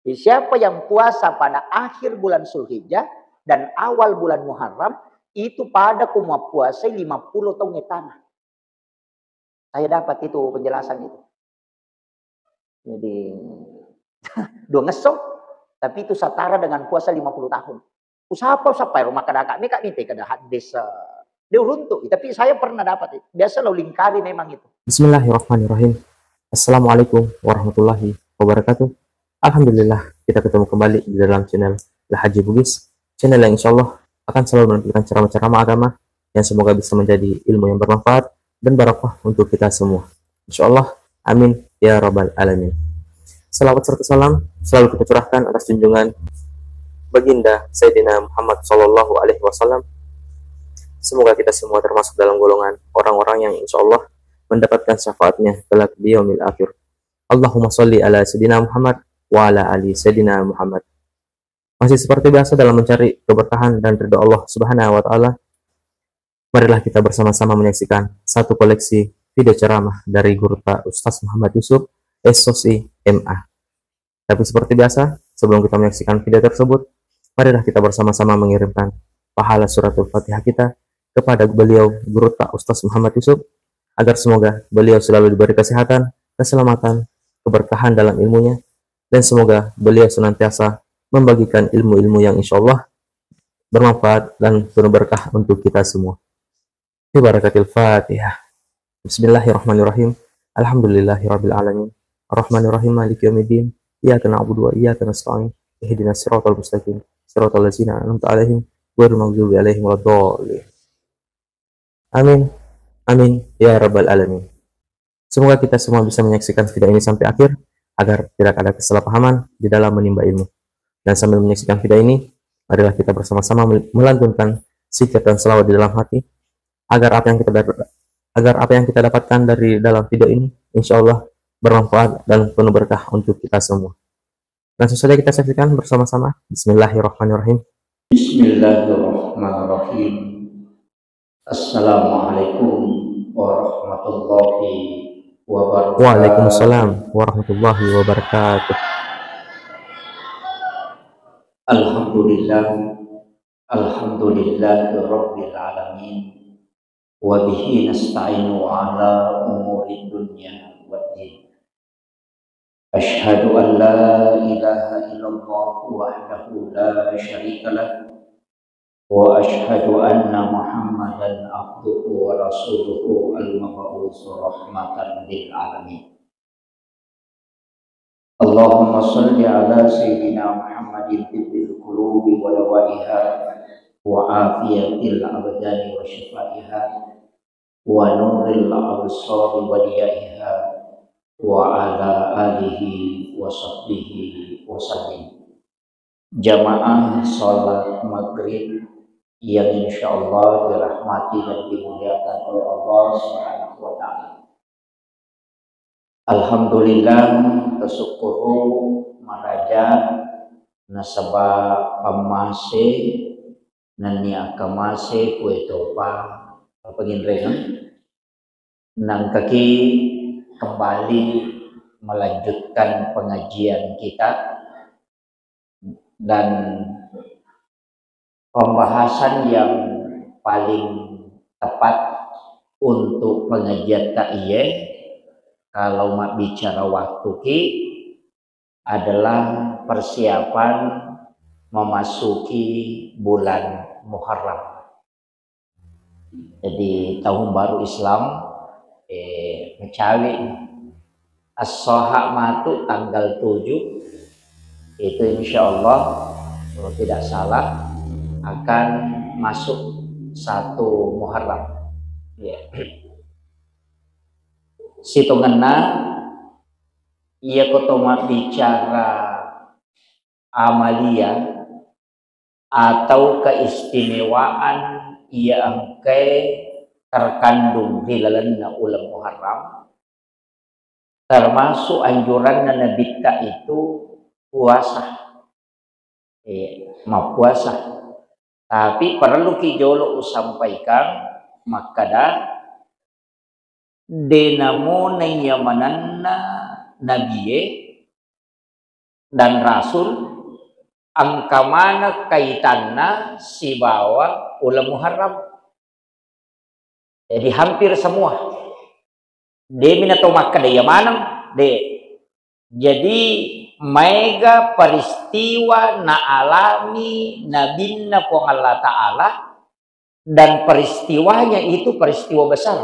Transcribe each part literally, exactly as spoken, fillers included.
Jadi, siapa yang puasa pada akhir bulan Zulhijjah dan awal bulan Muharram, itu pada ku mappuasai lima puluh taung etana. Saya dapat itu penjelasan itu. Jadi, dua ngesso, tapi itu setara dengan puasa lima puluh tahun. Usapa, usapa ero makkadaka meka ni te kada hadis, eh, de uruntu, tapi saya pernah dapat. Biasa lo lingkari memang itu. Bismillahirrahmanirrahim. Assalamualaikum warahmatullahi wabarakatuh. Alhamdulillah, kita ketemu kembali di dalam channel Al Haji Bugis, channel yang insya Allah akan selalu menampilkan ceramah-ceramah agama yang semoga bisa menjadi ilmu yang bermanfaat dan barokah untuk kita semua. Insya Allah, amin ya rabbal alamin. Salawat serta salam selalu kita curahkan atas junjungan Baginda Sayyidina Muhammad sallallahu alaihi wasallam. Semoga kita semua termasuk dalam golongan orang-orang yang insya Allah mendapatkan syafaatnya kelak di yaumil akhir. Allahumma salli ala Sayyidina Muhammad wa ala ali Sayyidina Muhammad. Masih seperti biasa dalam mencari keberkahan dan ridho Allah Subhanahu wa Ta'ala, marilah kita bersama-sama menyaksikan satu koleksi video ceramah dari Gurutta Ustaz Muhammad Yusuf, S O C M A. Tapi seperti biasa, sebelum kita menyaksikan video tersebut, marilah kita bersama-sama mengirimkan pahala suratul Fatihah kita kepada beliau, Gurutta Ustaz Muhammad Yusuf, agar semoga beliau selalu diberi kesehatan, keselamatan, keberkahan dalam ilmunya, dan semoga beliau senantiasa membagikan ilmu-ilmu yang insya Allah bermanfaat dan penuh berkah untuk kita semua. Bi barakatil Fatihah. Bismillahirrahmanirrahim. Alhamdulillahirabbil alamin. Arrahmanirrahim. Maliki yaumiddin. Iyyaka na'budu wa iyyaka nasta'in. Ihdinas siratal mustaqim. Siratal ladzina an'amta 'alaihim ghairil maghdubi 'alaihim waladdallin. Amin. Amin ya rabbal alamin. Semoga kita semua bisa menyaksikan video ini sampai akhir agar tidak ada kesalahpahaman di dalam menimba ilmu. Dan sambil menyaksikan video ini, marilah kita bersama-sama mel-, melantunkan zikir dan salawat di dalam hati agar apa yang kita dar-, agar apa yang kita dapatkan dari dalam video ini insya Allah bermanfaat dan penuh berkah untuk kita semua. Langsung saja kita saksikan bersama-sama. Bismillahirrahmanirrahim. Bismillahirrahmanirrahim. Assalamualaikum warahmatullahi wabarakatuh. Waalaikumsalam warahmatullahi wabarakatuh. Alhamdulillah. Alhamdulillahi rabbil alamin. Wa bihi nasta'inu ala umuri dunya waddin. Asyhadu an la ilaha illallah wahdahu la syarika lah. Wa asyhadu anna Muhammadan abduhu wa rasuluhu al-mab'usu rahmatan lil alamin. Allahumma shalli ala Sayyidina Muhammadin tibbil qulubi wa dawaiha wa afiyatil abdani wa syifaiha wa nuril absari wa diyaiha wa ala alihi wa sahbihi wa sallim. Jamaah salat maghrib yang insyaallah dirahmati dan dimuliakan oleh Allah Subhanahu wa Ta'ala. Alhamdulillah, tasukkuru maraja nasaba pammase nennia kamase kue topa papanginrengeng. Nangkaki kembali melanjutkan pengajian kita dan pembahasan yang paling tepat untuk pengajian ta iye, kalau mabbicara waktu ki, adalah persiapan memasuki bulan Muharram. Jadi, tahun baru Islam, eh, mecawe. As-Saha matu tanggal tujuh, itu insya Allah, kalau tidak salah, akan masuk satu Muharram. Ya. Sitongenna, iya ko to mabbicara amalia atau keistimewaan iya engkae terkandung ri lalenna uleng Muharram, termasuk anjuranna Nabitta itu puasa. Eh, mappuasa. Tapi perluki jolo usampaikan makkada, de namona iya manenna nabie, dan Rasul engka maneng kaitanna sibawa uleng Muharram. Jadi hampir semua. De' mi na tau makkeda iya maneng, de'. Jadi maega peristiwa naalami Nabinna Puang Allah Ta'ala, dan peristiwanya itu peristiwa besar.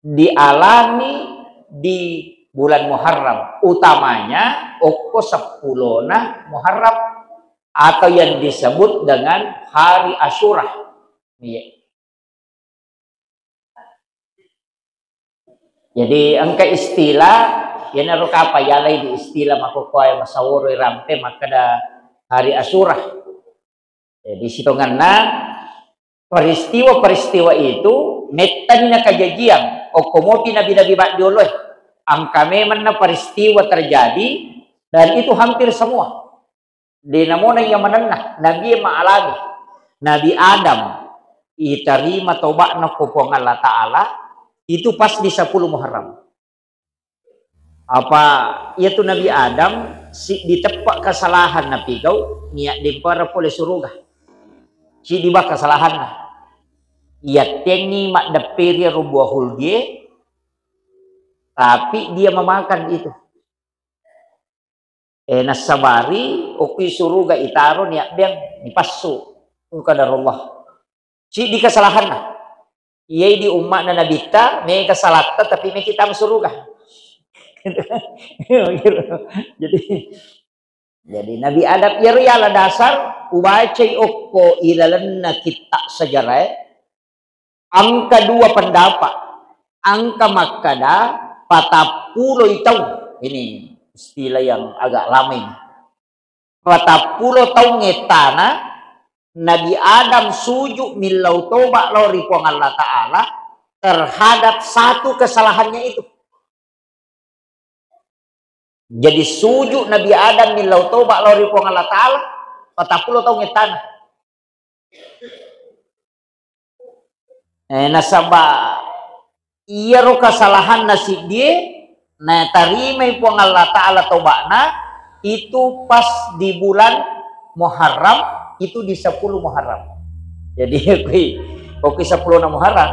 Dialami di bulan Muharram, utamanya okko seppulona Muharram atau yang disebut dengan hari Asyura. Iya. Jadi engka istilah, iyanaro kapang yalai di istilah makkokkoe masaworo rampe makkeda hari Asyura. Jadi sitongenna peristiwa-peristiwa itu mettani nakajajiang okko mopi nabi-nabi maddioloe. Engka memenna peristiwa terjadi dan itu hampir semua. De' namona iya manenna, nabie maalami. Nabi Adam itarima toba'na ko Puang Allah Ta'ala, itu pas di sepuluh Muharram. Apa iyatu Nabi Adam, siddi teppa kesalahan napigau, niaddempara pole suruga. Siddi ba kesalahanna. Yattengngi maddepperi ro buah hulgie, tapi dia memakan itu. Eh, nassabari, okki suruga itaro niabbeang, nipassu. Qadarullah. Siddi kesalahanna. Iyai di umma'na Nabitta, mega salatta, tapi meki tama suruga. Jadi, jadi Nabi Adam, iyaro yala dasar, ubacai okko ilalenna kitta sejarah, engka dua pendapat. Engka makkeda patappuloi taung. Ini istilah yang agak lama ini. Patappulo taung ettana Nabi Adam sujud millau toba lao ri Puang Allah Ta'ala terhadap satu kesalahannya itu. Jadi sujud Nabi Adam millau toba lao ri Puang Allah Ta'ala, patappulo taung ettana. Eh, nasaba iyaro kesalahanna siddie, natarimai Puang Allah Ta'ala toba'na, itu pas di bulan Muharram, itu di sepuluh Muharram. Jadi, okki, okki sepuluh Muharram.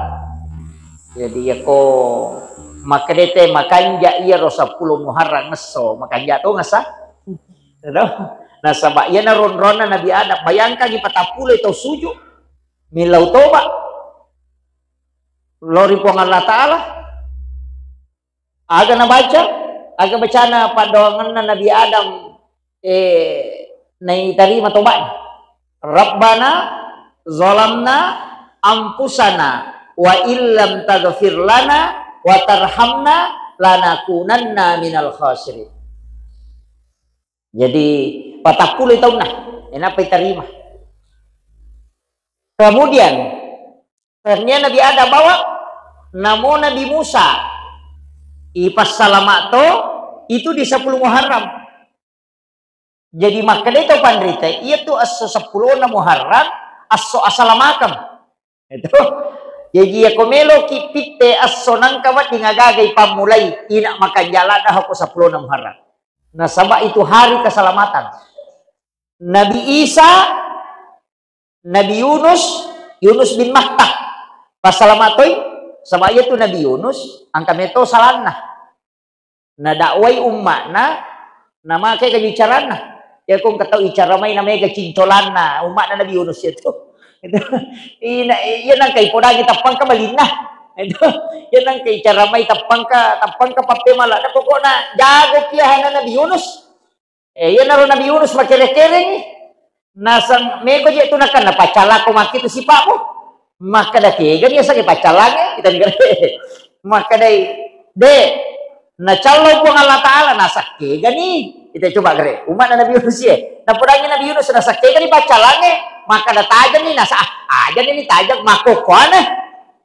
Jadi, yako makkedete makanja iyaro sepuluh Muharram ngesso, makanja to ngessa. Nasaba iyana ronronna Nabi Adam, bayangkangi patappulo tau sujud, millau toba lao ri Puang Allah Ta'ala. Aga nabaca? Aga bacana paddoangenna Nabi Adam, eh, naitarima toba'na? Rabbana zalamna anfusana wa illam taghfir lana wa tarhamna lanakunanna minal khasirin. Jadi, patappulo taunna, eh, nappa itarima. Kemudian, ternyata Nabi Adam bawa, namo Nabi Musa, ipassalama to, itu di sepuluh Muharram. Jadi, makkeda to panrita, iya tu esso seppulo Muharram, esso asalamakeng. Itu. Jaji, iyako meloki pitte esso nangka wedding agaga ipammulai, ina makanja ladde ko seppulo Muharram. Nasaba itu hari keselamatan. Nabi Isa, Nabi Yunus, Yunus bin Matta. Passalama toi, saba iya tu Nabi Yunus, engka meto salanna. Nadakwai umma'na, namake kebicaranna. Iya ko engka tau icara mai namega cincolanna, umma'na Nabi Yunus itu. Itu. Ina, iya nangka ipodangi tappangka balinna. Itu. Iya nangka icara mai tappangka, tappangka pappemala. Nah, pokokna jago ki ahana Nabi Yunus. Eh, iyanaro Nabi Yunus makere-kerengi. Naseng meko je tu nakenna paccallako makkitu sipa'mu. Makkeda kegani asage paccallangnge, kita ni kare. Makkedai, de, nacallau Puang Allah Ta'ala, naseng kegani. Kita coba kare, umma'na Nabi Yunus ye. Napodangi Nabi Yunus, naseng kegani paccallangnge. Makkeda tajeng ni, naseng, ah, aja ni tajeng, makkokkoane.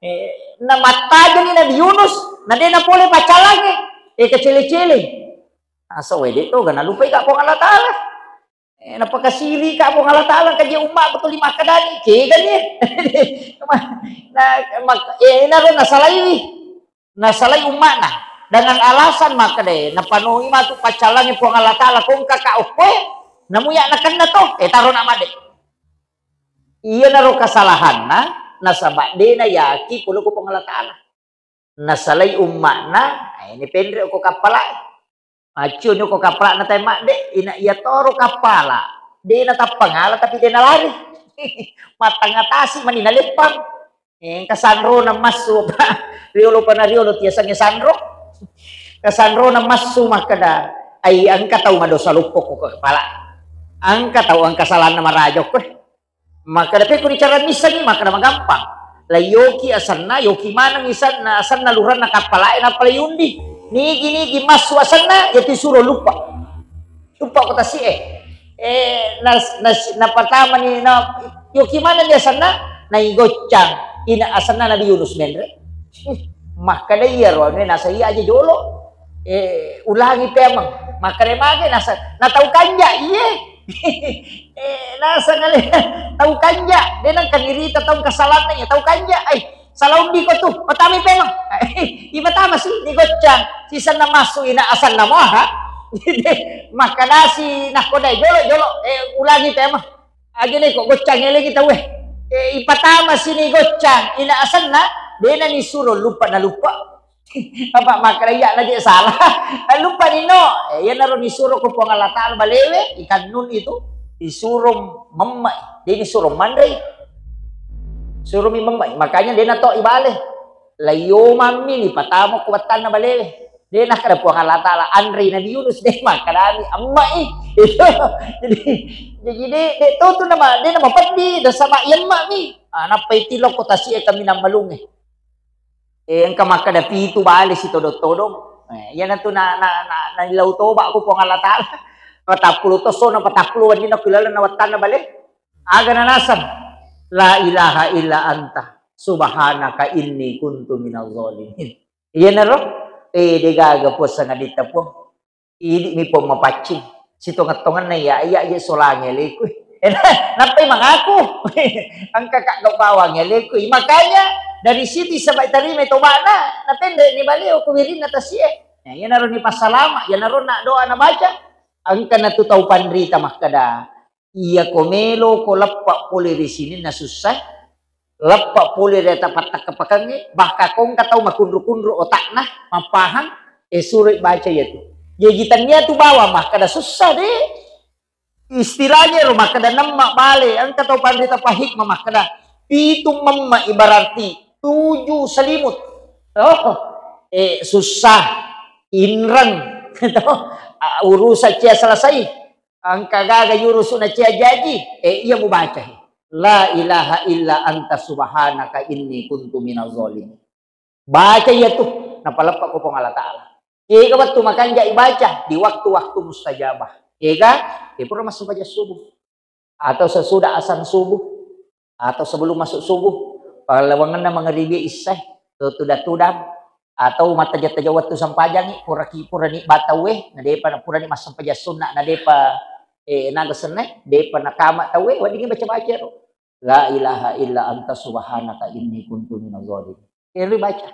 Eh, na mattajeng ni Nabi Yunus, na de napole paccallangnge. Eh, kecele-cele. Asa wede to, gana lupai ka Puang Allah Ta'ala. Eh, napakasiri ka Puang Allah Ta'ala, kaji umma betul lima kadani, kegani. Nah, mak-, eh, naro nasalai, nasalai umma'na. Dengan alasan makkeda, napanoi matu paccallangnge Puang Allah Ta'ala, ko engka ka okkoe, namu ya nakenna to, eh, taro na madde. Iyanaro kesalahanna, nasaba de nayaki pole ko Puang Allah Ta'ala. Nasalai umma'na, eh, ini penre ko kappala. Accio ni ko kappala na tai madde, ina iya toro kappala. De natappangala tapi de nalari. Mattangatasi mani naleppang. Eh, engka sanrona massu, Pak. Riolo pa na riolo tiasengnge sanro. Engka sanrona massu makkeda, ai engka tau madosa luppo ko kepala. Engka tau engka salanna maraja ko. Makkeda, "Pekko ni cara missengngi?" Makkeda, "Magampang. Layoki asenna, yoki maneng isenna, asenna luranna kappalae nappa layundi. Nigi-nigi massu asenna, yati suro luppa." Luppa ko tasi'e. Eh, nas-, nas-, napatamani, na, yoki maneng ni asenna, naigoccang. Ina asenna Nabi Yunus menre. Makkeda iyaro anu nasa iya aja jolo. Eh, ulangi pemeng. Makkeda mage nasa, na tau kanja, iye. Eh, nasa ngale, tau kanja. De nengka nirita tau kesalahanna iya, tau kanja. Ai, salah undi ko tu, patami pemeng. Ipatama si, nigoccang. Sisenna massu ina asenna moha. Makkedasi nakkodai jolo, jolo. Eh, ulangi pemeng. Aja ni ko goccang elengi tauwe. Eh, ipatama sini goccang, ina asenna, dena ni suro lupa na lupa. Apa makkeda iya na je salah. Lupa ni no. Eh, iyanaro ni suro ko Puang Allah Ta'ala balewe, ikan nun itu, disuro memme, de ni suro manrei. Suro mi memme. Makanya dena to ibale. Layo mammi ni patama ko wattanna balewe. De nakkeda Puang Allah Ta'ala, anrei Nabi Yunus, de makkedami, emmai. Jadi, jadi de, de to tu nama, de nama peddi, dan sama iyemma mi. Ah, nappa itilokko tasi'e kaminang malungnge. Eh, engka makkeda pitu bale si todong-todong. Eh, iyanatu na, na, na, na lau toba ko Puang Allah Ta'ala. Patappulo tosso na patappulo wenni na kulaleng na wattanna bale. Aga nanaseng? La ilaha illa anta subhanaka inni kuntu minaz zalimin. Iyanaro, eh, degaga Puang sangaditta Puang. Idi mi Puang mapaccing. Sitongeng-tongenna iya, iya, iya solangi aleku. Nappai mangaku. Engka ka gau bawang aleku. Makanya dari situ sabai tarima tobana, napenre ni baleo ku wirinna tasie. Nah, iyanaro ni passalama, iyanaro na doa nabaca. Engka natu tau panrita makkeda, iya ko melo ko leppa pole ri sininna sussa, leppa pole ri ata pattakka-pakkangnge, bahkan ko engka tau makunru-kunru otakna, mappahang, eh, suroi baca iyatu. Jaji tania tu bawang makkeda sussa de. Istilahnya ro makkeda nemma bale, engka tau panrita pahikmah makkeda pitu memma ibararti tujuh selimut. Oh, eh, sussa, inreng, urusan cia selesai. Engka gaga yurusu na cia jaji, eh, iya mubaca. La ilaha illa anta subhanaka inni kuntu minaz zalimin. Baca iya tu, napaleppa ko Puang Allah Ta'ala. Ega wettu makanja ibaca di waktu-waktu mustajabah. Ega, eh, pura masuk baca subuh. Atau sesudah azan subuh. Atau sebelum masuk subuh, pallawangenna mangaribi issae, tu tudang-tudang, atau mattaja-taja wettu sempajangi, puraki-, purani batauwe, na depa, purani massempajang sunna, na depa, eh, naga senne, depa nakama tauwe, weddingi baca-baca ro. La ilaha illa anta subhanaka inni kuntu minaz zalimin. Ero baca.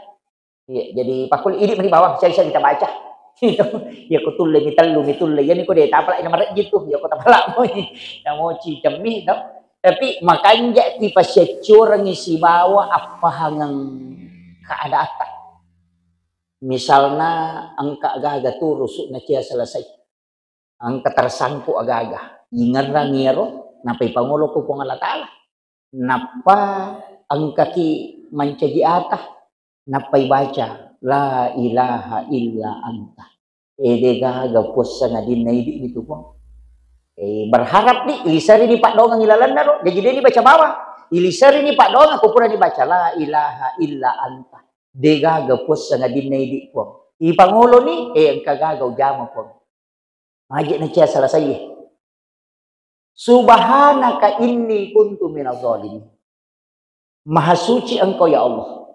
Iya, jadi pakkul idi mani bawang, siagi-siagi tabaca. Iya, ko tulle mi tellu mi tulle. Iya, ni ko de tapala ina marejji tu. Iya, ko tapala moi. Namoci cemmi, no? Tapi makanja ki pasiaccorengi sibawa appahangeng keadaata. Misalna engka gaga turusu na cia selesai. Engka tersangkut aga-aga. Ingerrang iyaro, nappa ipangolo ko Puang Allah Ta'ala. Nappa engkaki mancaji ata, nappa ibaca, "La ilaha illa anta." Eh, de gaga Puang sangadinna idi mi tu, Puang. Eh, berharap di, iliseri ni paddoangeng ilalenna ro, jaji de ni baca bawang. Iliseri ni paddoangeng ko pura ni baca, "La ilaha illa anta." De gaga Puang sangadinna idi, Puang. Ipangolo ni, eh, engka gaga ujama, Puang. Maje na cia selesai. Subhanaka inni kuntu minaz zalimin. Maha suci Engkau, ya Allah.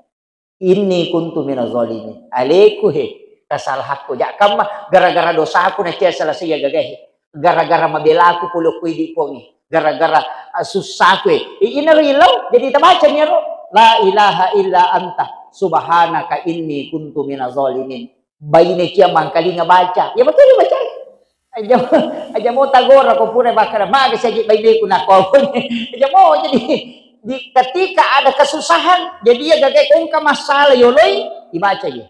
Inni kuntu minaz zalimin. Aleku he, kesalahanku. Ja kamma, gara-gara dosaku na cia selesai ya gagahe. Gara-gara mabelaku pole ko idi Puangnge. Gara-gara, ah, susahku he. I-, inaro ilau, jadi tabaca ni ro. La ilaha illa anta. Subhanaka inni kuntu minaz zalimin. Baine cia mangkalinga baca. Ya betul baca. Aja, aja mau tagora ko pura bakara maga saja baineku nako. Aja mau jadi di ketika ada kesusahan, jadi ya gagai kongka masalah yoloi dibaca ya.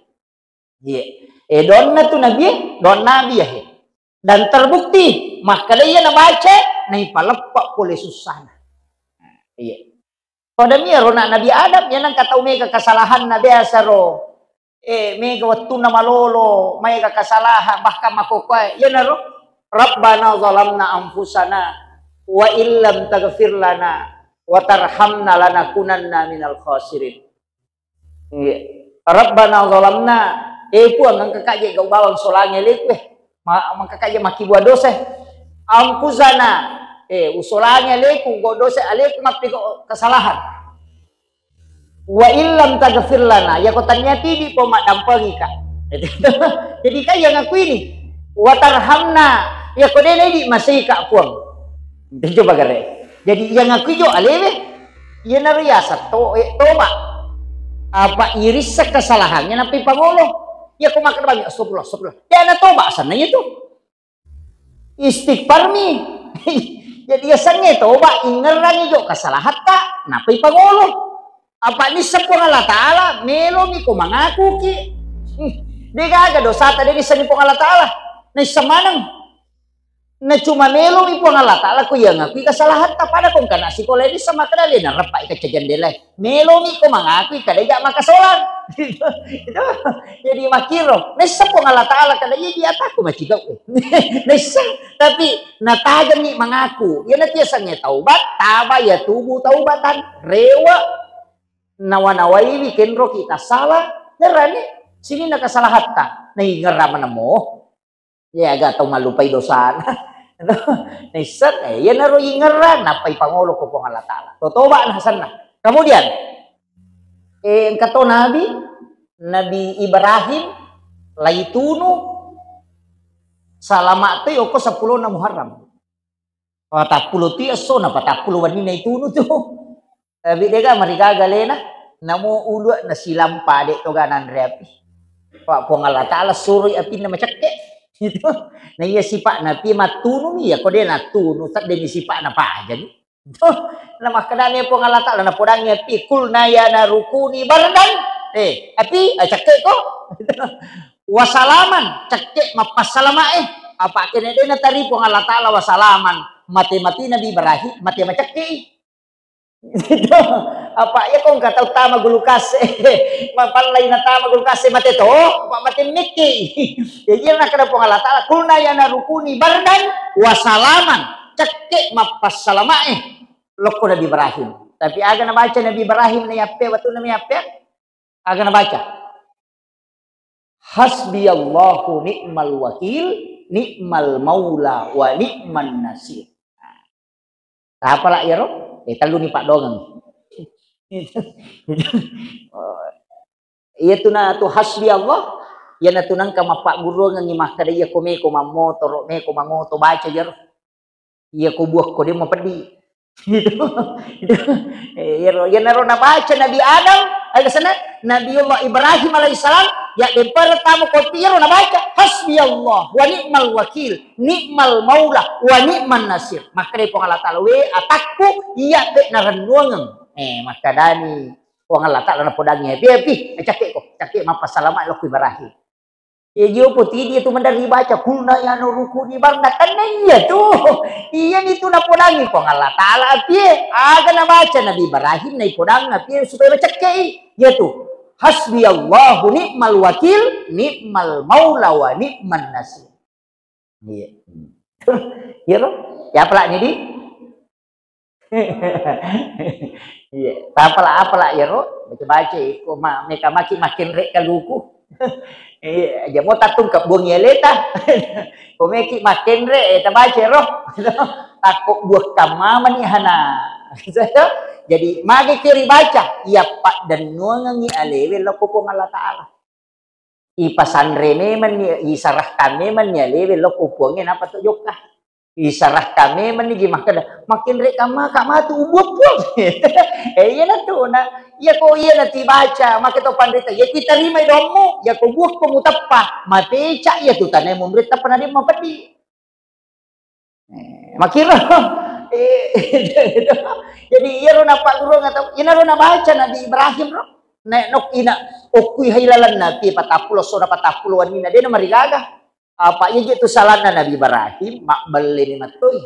Iya. Eh, doanna tu Nabi, eh, doa Nabi ya, eh. Dan terbukti, makkeda iya nabaca, naipaleppa pole sussana. Iya. Pada mia ro na Nabi Adam, ya nangka tau mega kesalahanna biasa ro. Eh, mega wettunna malolo, maega kesalahan, bahkan makokoe. Iya naro, Rabbana zalamna anfusana, wa illam taghfir lana, wa tarhamna lanakunanna minal khasirin. Iya. Rabbana zalamna, eh, Puang, engka kaje gau bawang solangi aleku, eh. Ma-, engka kaje makkibua dosa, eh. Anfusana, eh, usolangi aleku, gau dosa aleku, mappi gau kesalahan. Wa illam taghfir lana, ya ko tania tidi po maddampengika. Jadi kan yang aku ini, wa tarhamna, ya ko dena idi masika Puang. Itu coba gare. Jadi yang aku jo alewe, Iyanaro yaseng to-, eh, toba. Apa irissa kesalahannya nappi pangolo. Iya ko makkeda bami, astagfirullah, astagfirullah. Dia na toba asenna itu. Istighfarmi. Jadi yasengnge toba, ingerrangi jo kesalahatta, nappi pangolo. Apa nissa Puang Allah Ta'ala, melomi ko mangakuki. Hmm. Degaga dosata, de nissengi Puang Allah Ta'ala. Naisseng maneng. Na cuma melomi Puang Allah Ta'ala ko iya ngakui kesalahatta, pada ko engka na sikola ini sama kena le nareppa ika jendela. Melomi ko mengakui kada ja makasolang. Itu. Jadi makiro. Nessa Puang Allah Ta'ala kada iya di ataku macigau. Nessa. Tapi natajang ni mengaku. Iya nanti sange taubat, taba ya tubu taubatan. Rewa. Nawa-nawaiwi kenro kita salah. Nerani. Sini na kesalahatta. Nah, ingerra manamo. Iya, aga tau mallupai dosana. Naisseng, eh, iyanaro ingerrang, nappai pangolo ko Puang Allah Ta'ala. To toba na asenna. Kemudian, eh, engka to Nabi, Nabi Ibrahim, laitunu, salama toi okko seppulo na Muharram. Patappulo ti esso na patappulo wenni naitunu tu. Tapi dega marigaga lena, namo ulua nasilampa de toga nanre api. Pak Puang Allah Ta'ala suroi apinna macekke. Itu. Na iya sifat napi mattunumi ya ko de nattunu, sedde ni sifat na pajani. Itu. Na makkedani Puang Allah Ta'ala napodangi api, kulna ya narukuni bardan. Eh, api, ah, cekke ko. Wasalaman, cekke mappassalama eh. Apa kene de natari Puang Allah Ta'ala wasalaman. Mate-mate Nabi Ibrahim, mate macekke. Itu. Apa iya ko engka tau tama gulukase. Mapallai natama gulukase mate to, apa mate mekki. Jadi nakkeda Puang Allah Ta'ala, kulna ya narukuni bardan wa salaman. Cekke mappassalamae lokko Nabi Ibrahim. Tapi aga nabaca Nabi Ibrahim na yappe, wettunna mi yappe? Aga nabaca? Hasbiyallahu ni'mal wakil, ni'mal maula wa ni'man nasir. Tapala iyaro? Eh, tellu ni paddongeng. Iya tu na tu hasbi Allah, iya na tu nangka mappagguruangengi makkeda iya ko meko mammotoro, meko mangoto baca iyaro. Iya ko buah ko de mapeddi. Itu, itu, eh, iyaro, iyanaro nabaca Nabi Adam, eh, kesana, Nabiullah Ibrahim alaihissalam, ya dempara tamu kopi iyaro nabaca, hasbi Allah wa ni'mal wakil, ni'mal maula wa ni'man nasir. Makkeda Puang Allah Ta'ala, we atakku, iya de narennuangeng. Eh, makkedani Puang Allah Ta'ala napodangi, pi, pi, eh, cakke ko, cakke mappassalama lokko Ibrahim. Iya jio potidi itu mendari baca, kulna ya narukuni bardan, kan iya tu. Iya ni tu napodangi Puang Allah Ta'ala apie. Aga nabaca Nabi Ibrahim naipodang apie supaya macekkei. Iya tu. Hasbi Allahu ni'mal wakil, ni'mal maula wa ni'man nasir. Iya. Iya lo. Ya apalagi di? Iya, tapala-apala iyaro, baca-baca iko ma-, meka maki makenre kaluku. Iya, aja mo tattung kebbuang aleta. Ko meki makenre, eh, tabaca ro. Takko buah kamma mani hana. Jadi, magi kiri baca, iya paddennuangengi alewe lokko Puang Allah Ta'ala. Ipasanre memenni, isarahkan memenni alewe lokko Puangnge napa to jokka. Isarahkan memenni gi makkeda, Makinre kamma ka matu ubuang-buang. Eh, iyana tu, na, iya ko iyana tibaca, maka to panrita, iya ko itarimai doammu, iya ko buakko muteppa, mapeca iya tu tanae munri teppa na de mapeddi. Eh, makiro. Eh, jadi iyaro napaggurung atau, iyaro nabaca Nabi Ibrahim ro. Nek nok ina, okkui hai lalenna, pi patappulo, sona patappulo wenni na de na marigaga. Apa iya je tu salanna Nabi Ibrahim, mabbelle ni mattoi.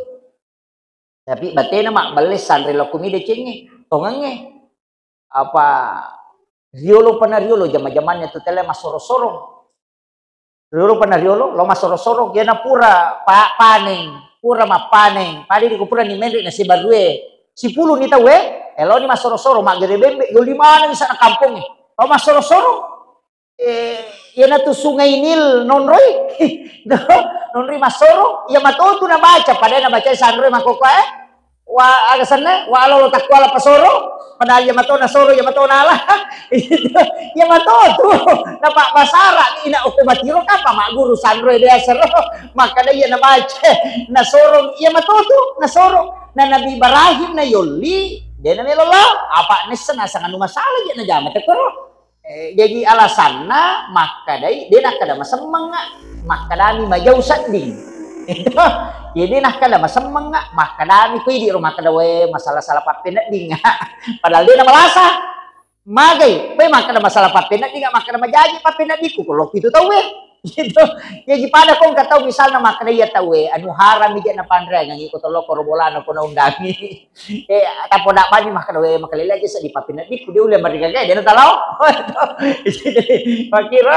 Tapi batena mabbelle sanre lokumi decengnge, tongengnge. Apa riolo pana riolo jama-jamannya tu tele massoro-soro. Riolo pana riolo, lo massoro-soro, kena pura pa-, paneng, pura mappaneng, padi di pura ni menre na sibarue. Sipulu ni tau, eh, elo ni massoro-soro, maggere bembe, yo lima na sana kampung, eh. Lo massoro-soro. Eh, iyanatu Sungai Nil nonroi. Do, nonroi massoro, iya matotu nabaca, padahal nabaca sanroi makkokkoe, eh. Wa, aga senna, wa alolo takkuala pasoro, padahal iya mato nasoro, iya mato nala. Iya matotu. Napa basara ina okko matiro kapa magguru sanroi biasa ro. Makkada iya nabaca, nasoro, iya matotu, nasoro. Na Nabi Ibrahim na yolli, de na melo lao. Apa nessa nasang anu masalah je najama tekoro. Eh, jaji alasanna makkadai, de nakkada masemmengnga, makkadami majau sedding. Jadi nakkada masemmengnga, makkadami ko idi ro makkada, we, masalah-salah pappeneddingnga. Padahal de na malasa. Magai, we, makkada masalah pappeneddingnga, makkada majaji pappeneddikku, ko lokku itu tau, we. Gitu. Jaji pada ko engka tau misalna makkada iya tau, we, anu haram ija napanreangngi ko tolokko ro bolana ko naundangi. Eh, tappa dabbani makkeda, "We, makalele aja seddi pappineddikku, de ulle marigaga, de natalao." Makkiro,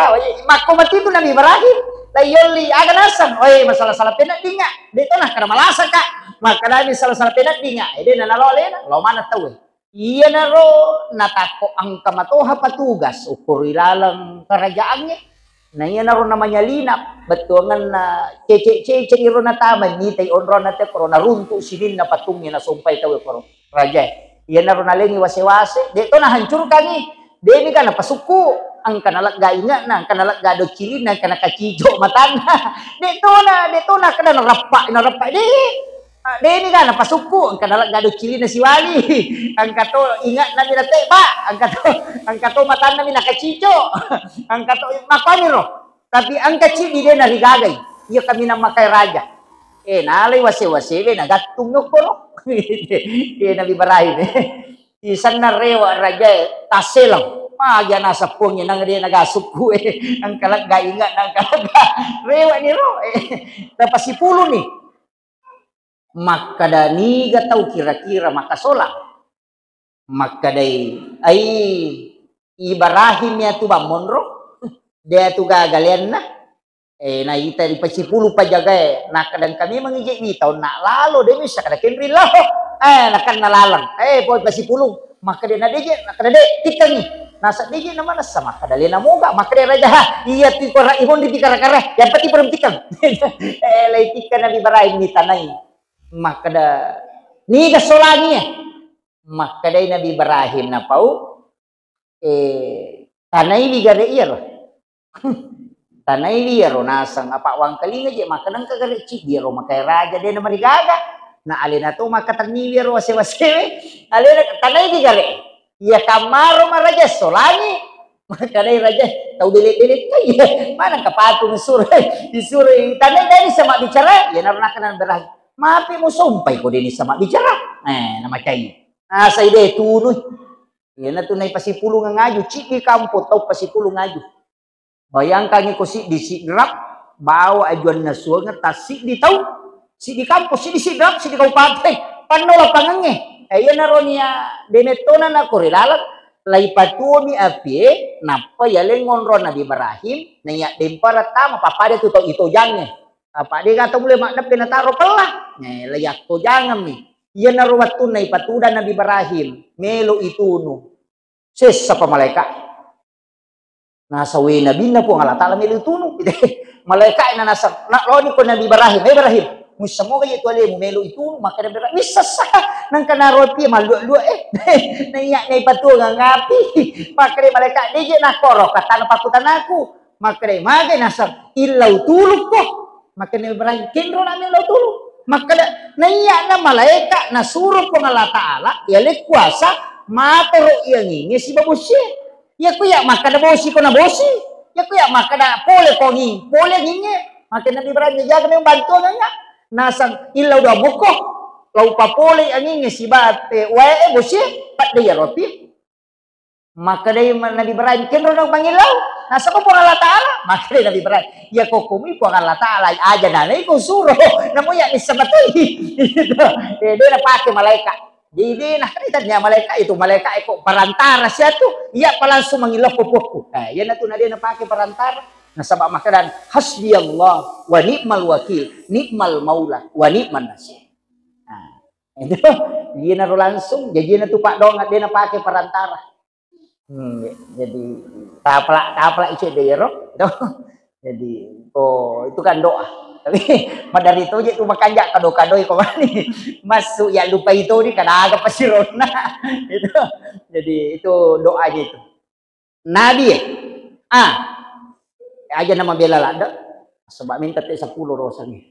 makko matitu Nabi Ibrahim, la yolli, aga naseng, "Oi, masalah-salah peneddingnga, de to nakkeda malasaka." Makkedami salah-salah peneddingnga, eh, de nanalo alena, lao maneng tauwe. Iyanaro natakko engka matoha patugas, ukkuru ilaleng kerajaangnge. Na iyanaro namanya Linap, bettuangenna cece-cece iro natama, mitai onronna te koro, naruntu sininna patungnge, nasompai tauwe koro, rajae. Iyanaro nalengi wase-wase, de to nahancurkangi, de niga napasukku, engka nalegga inge'na, engka nalegga doccilinna, engka nakacico matanna. De tona, de tona keda narappa, narappa, de. Ah, deni ga napasukku, engka nalegga doccilinna siwali, engka to inge'na mi natebba, engka to, engka to matanna mi nakacico, engka to makkuaniro. Tapi engka ciddi de narigagai, iya kaminang makai raja. Eh, nalai wase-wasewe nagattung okkono. Eh, Nabi Ibrahim, eh. Isenna rewe rajae tasseleng. Magi naseng Puangnge nang de nagasukku, eh. Engka legga inge'na, engka legga. Rewe niro, eh. Napasipuluni. Makkeda, "Niga tau kira-kira makasolang?" Makkedai, "Ai, Ibrahim iyatu bang monro, de atu gaga leanna." Eh, naita ripasipulu pajagae, nakkeda, "Engka memang ije wita onna lalo, de missa kada kenri lao." Eh, nakenna laleng. Eh, poi pasipulu. Makkeda na deje, nakkeda de, tikkengi. Naseng deje na manessa, makkeda lena moga, makkeda raja, "Ha, iya ti kora ihon di kara-kara, yang penting belum tikkeng." Eh, lai tikkeng Nabi Ibrahim ni tanai. Makkeda, "Niga solangi e?" Makkedai Nabi Ibrahim napau, eh, tanaiwi gare iyaro. Tanaiwi iyaro naseng, apa wangkalinga je makkeda engka gare ciddi iyaro makai raja de namarigaga. Na alena to makkatenniwi iyaro wase-wasewe. Alena tanaiwi gare. Iya kammaro maraja solangi. Makkedai raja, tau bele-bele kai. Mana engka patung suro. Disuro tanai deni sama bicara. Iyanaro nakkeda Nabi Ibrahim, "Mapi musompai ko deni sama bicara." Eh, namacai. Nasai de tunui. Iyanatu naipasipulung ngaju, ciddi kampong tau pasipulung ngaju. Bayangkangi ko siddi sidrap, bawa ajuanna suanga tassiddi tau, siddi kampong, siddi sidrap, siddi kabupaten, panno lapangengnge. Eh, iyanaro nia demettona na kore laleng, laipatuomi apie, nappa yaleng ngonro Nabi Ibrahim, naiya dempara tama, pappada tu tau itojangnge. Apa de gato mule maddeppe nataro pella. Eh, laiyattojangemmi. Iyanaro wettunna ipatudang Nabi Ibrahim, melo itunu. Sessapa malaeka. Nasawe nabinna Puang Allah Taala melo itunu. Malaeka na naseng, na loni ko Nabi Ibrahim, "Eh, Ibrahim, muissamoga je tu alemu melo itunu?" Makkeda Ibrahim, "Wissessa." Nangka naro pie mallua-lua, eh. Naiya naipatuang ngapi. Makkeda malaeka, "De je nakoro katana pakutanaku." Makkeda, "Magai naseng, illau tulukko." Makkeda Ibrahim, "Kenro na melo tulu." Makkeda, Naiya na malaeka nasuro Puang Allah Taala, yale kuasa matoro ianginge siba bosie. Iya ku iya makkada bosi ko na bosi. Iya ku iya makkada pole ko anging, pole anginge. Maka Nabi Ibrahim jaga memang bantuan ya. Nasang illau dua boko, lau papole anginge siba te wae bosie, padde ya roti. Makkedai ma-, Nabi Ibrahim, "Kenro na mangillau?" Nasaba Puang Allah Taala. Makkedai Nabi Ibrahim, "Iya ko komi Puang Allah Taala, aja nanai ko suro, namo iya nisseng matoi." Gitu. Eh, de napake malaeka. Jadi de na, kan tanya malaeka itu, malaeka eko perantara siatu, iya pa langsung mangillau ko puakku. Eh, iya natu na de napake perantara. Nasaba makkedan, "Hasbiyallah wa ni'mal wakil, ni'mal maula wa ni'man nasir." Nah, itu, iyanaro langsung, jadi na tu Pak Dong, de napake perantara. Hmm, jadi tapala, tapala ice de ero. Jadi, oh, itu kan doa. Tapi madari toje tu makanja kado-kado iko mani. Masuk ya lupa itu di kada aga pasirona. Itu. Jadi itu doanya itu. Nabi ya. Ah. Aja nama bela lada. Sebab minta te sepuluh rosangi.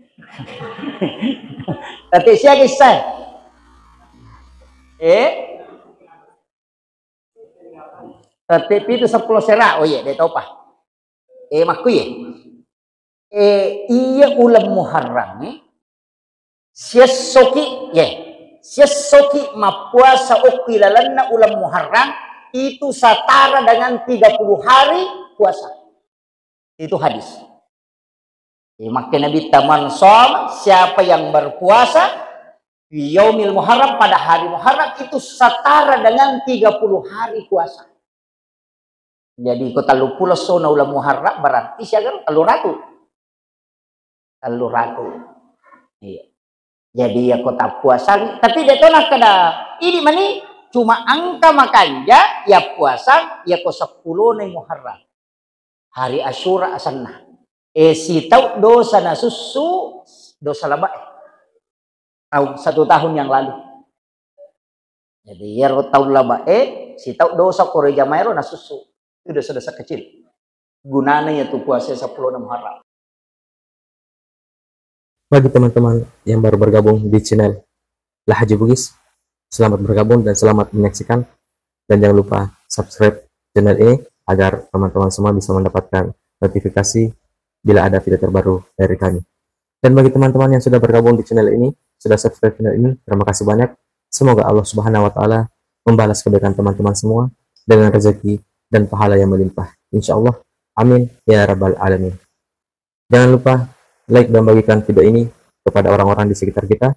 Tapi siaga isai. Eh? Tette pitu seppulo sera, oh iya, de topa. Eh, makku ye. Eh, iya uleng Muharram, eh. Siessoki, ye. Siessoki mappuasa okki lalenna uleng Muharram, itu setara dengan tiga puluh hari puasa. Itu hadis. Eh, makkeda Nabitta, "Man shoma," siapa yang berpuasa, "fi yaumil Muharram," pada hari Muharram, itu setara dengan tiga puluh hari puasa. Jadi, ko telluppulo essona uleng Muharram, berarti siaga ro? Telluratu. Telluratu. Iya. Jadi, iya ko tappuasang, tapi de to nakkeda, idi mani, cuma engka makanja, iya puasang, iya ko seppulona Muharram. Hari Asyura asenna. Eh, sitau dosa nasussu, dosa labae. Tahun, satu tahun yang lalu. Jadi, iyaro taung labae, sitau dosa koro jamaero nasussu. Itu dosa-dosa kecil. Gunana iya tu puasa seppulo Muharram. Bagi teman-teman yang baru bergabung di channel Lahaji Bugis, selamat bergabung dan selamat menyaksikan. Dan jangan lupa subscribe channel ini agar teman-teman semua bisa mendapatkan notifikasi bila ada video terbaru dari kami. Dan bagi teman-teman yang sudah bergabung di channel ini, sudah subscribe channel ini, terima kasih banyak. Semoga Allah Subhanahu wa Ta'ala membalas kebaikan teman-teman semua dengan rezeki dan pahala yang melimpah. Insya Allah. Amin ya Rabbal Alamin. Jangan lupa like dan bagikan video ini kepada orang-orang di sekitar kita.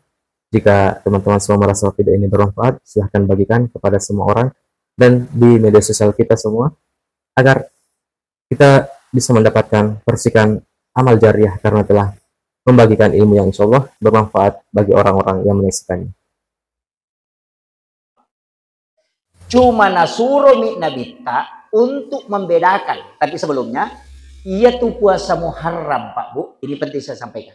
Jika teman-teman semua merasa video ini bermanfaat, silahkan bagikan kepada semua orang dan di media sosial kita semua agar kita bisa mendapatkan percikan amal jariah karena telah membagikan ilmu yang insya Allah bermanfaat bagi orang-orang yang menyaksikannya. Cuma nasuromi Nabitta untuk membedakan. Tapi sebelumnya, iya tu puasa Muharram, Pak Bu, ini penting saya sampaikan.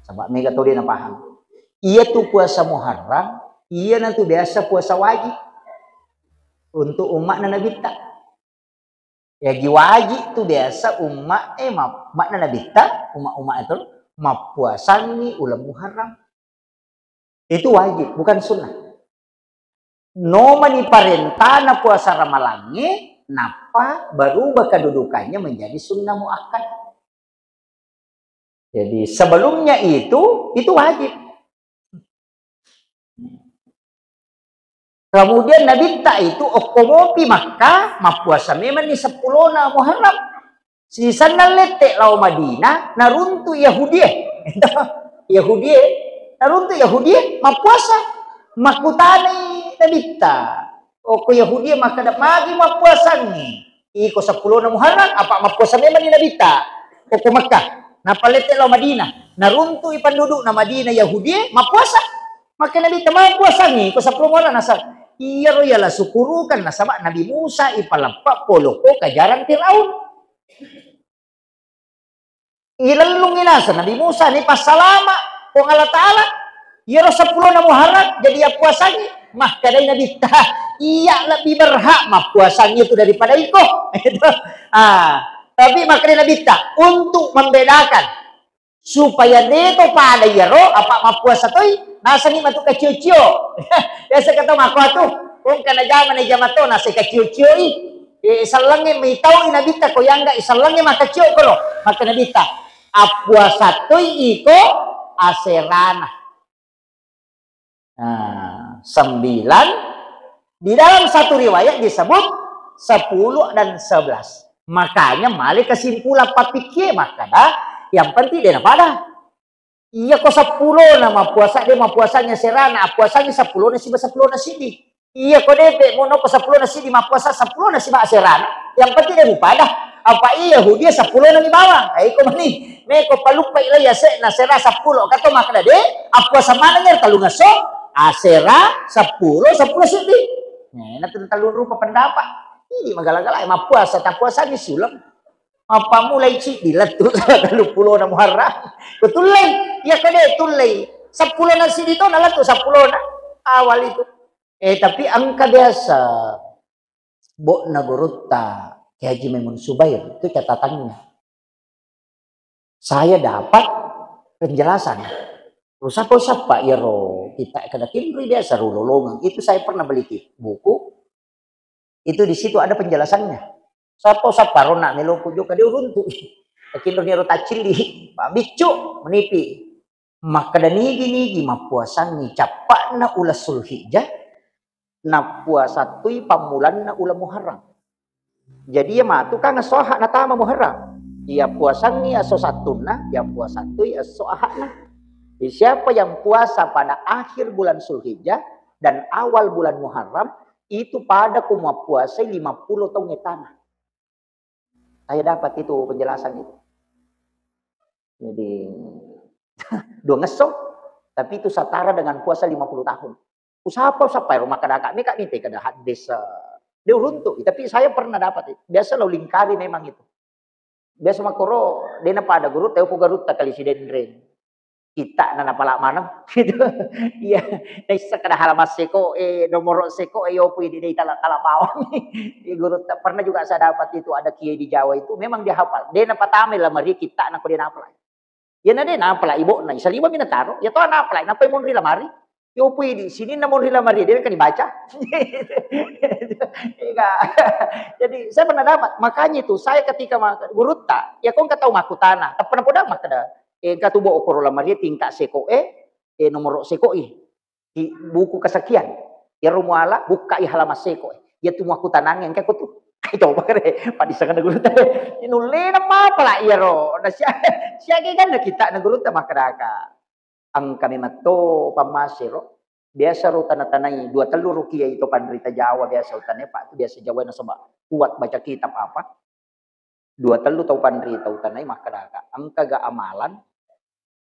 Sebab mega tau dia paham. Iya tu puasa Muharram, iya na tu biasa puasa wajib untuk umma'na Nabitta. Jaji wajib tu biasa umma e ma-, makna Nabitta, umma-umma itu mappuasangi uleng Muharram. Itu wajib, bukan sunnah. Nomani parentana puasa Ramalangnge, nappa berubah kedudukannya menjadi sunnah muakkad. Jadi sebelumnya itu, itu wajib. Kemudian Nabitta itu okko mopi Makkah, mappuasa memanni seppulona Muharram. Sisenna lette lao Madinah, naruntu Yahudie. Yahudie, naruntu Yahudie mappuasa. Makkutanai Nabitta. Okko Yahudie makkeda, "Magi mappuasangngi?" Iko seppulona Muharram, apa mappuasa memanni Nabitta? Okko Makkah. Nappa lette lao Madinah. Naruntui pendudukna Madinah Yahudie mappuasa. Makkeda Nabitta, "Mappuasangngi ko seppulo Muharram?" Nasaba iyaro yala sukurukan, nasaba Nabi Musa ipaleppa poloko kajarang Firaun. Ilellungngi naseng Nabi Musa, nipassalama Puang Allah Ta'ala. Iyaro seppulona Muharram jadi yappuasangngi. Makkedai Nabitta, "Iya lebbi berhak mappuasangngi itu daripada iko." Gitu. Ah, tapi makkedai Nabitta, untuk membedakan Supaya de to pada iyaro, apa mappuasa toi, nasani matu kacio-cio. Biasa kata mako atu, kong kana jama na jama to, nasa kacio-cio i. E, sellengnge mitau i Nabitta ko yangga i sellengnge makacio kono. Maka Nabitta, appuasa toi iko aserana. Nah, sembilan, di dalam satu riwayat disebut sepuluh dan sebelas. Makanya male kesimpulan papikkie makkada, yang penting de napada. Iya ko seppulo na mappuasa, de mappuasanya serana, appuasanya seppulo na siba seppulo na sidi. Iya ko depe mo noko seppulo na sidi mappuasa seppulo na siba serana, yang penting de mupada. Apa iya Yahudi seppulo na mi bawang. Eh, iko mani. Meko paluppai lai ase'na sera seppulo. Kato makkada de, appuasa manengngi tellungesso, asera, seppulo, seppulo siddi. Nah, na tellung rupa pendapat. Ini magala-gala mappuasa, tappuasangi suleng. Apa mulai ciddi lettu telluppulo na Muharram. Betul lai. Iya kade tullei. Seppulo na siddi to na lettu seppulo na awal itu. Eh, tapi engka biasa bo'na gurutta Kiai Haji Maimun Subair, itu catatannya. Saya dapat penjelasan. Usappa-usappa iyaro kita kada kinrui biasa rulolongeng. Itu saya pernah beli ki-, buku. Itu di situ ada penjelasannya. Sappa-usappa ronna meloku jokka de uruntu. Kinrui iyaro taccilli. Mabiccu, menipi. Makkeda nigi-nigi mappuasangngi cappa'na uleng Sulhijjah, nappuasattui pammulanna uleng Muharram. Jadi, iya matu kan esso Ahad natama Muharram. Iya puasangngi esso Sattunna, iya puasattui esso Ahadna. Jadi, siapa yang puasa pada akhir bulan Sulhijjah dan awal bulan Muharram, itu pada ko mappuasai lima puluh taung ettana. Saya dapat itu penjelasan itu. Jadi, dua ngesso, tapi itu setara dengan puasa lima puluh tahun. Usappa-usappa ero makkadaka, meka mite kada hadis, eh, de uruntu. Tapi saya pernah dapat, biasa lo lingkari memang itu. Biasa makkoro, de napada gurutta, upo gurutta kali Sidenreng. Kitta'na napala maneng. Gitu. Iya, naisseng kada halaman seko, eh, nomoro seko, eh, yopo idi dei tala-tala bawang. Iya, gurutta. Pernah juga saya dapat itu, ada kiai di Jawa itu, memang dia hafal. De napatamai lamari kitta'na ko de napala. Iya na de napala ibo'na, saliwa mi nataro, iya to napala, nappai monri lamari. Yopo idi, sininna monri lamari, de kan dibaca. Iya. Jadi, saya pernah dapat, makanya itu, saya ketika ma-, gurutta, iya ko engka tau makkutana, tappa napodang makkeda, eh, engka tu bo okoro lamari tingkat seko e, eh, nomoro seko i. Di buku kesekian. Iyaro muala, bukkai halaman seko e. Iya tu makkutanangnge engka ko tu. Coba kare, padisengeng gurutta. Nullena mapala iyaro. Na sia-, siaga ganna kitta'na gurutta makkedaka. Engka memetto pammasero. Biasa ro tana-tanai dua tellu ro kiai to panrita Jawa biasa utanai, Pak, biasa Jawa nasaba kuat baca kitab apa. Dua tellu tau panrita utanai makkedaka, engkaga amalan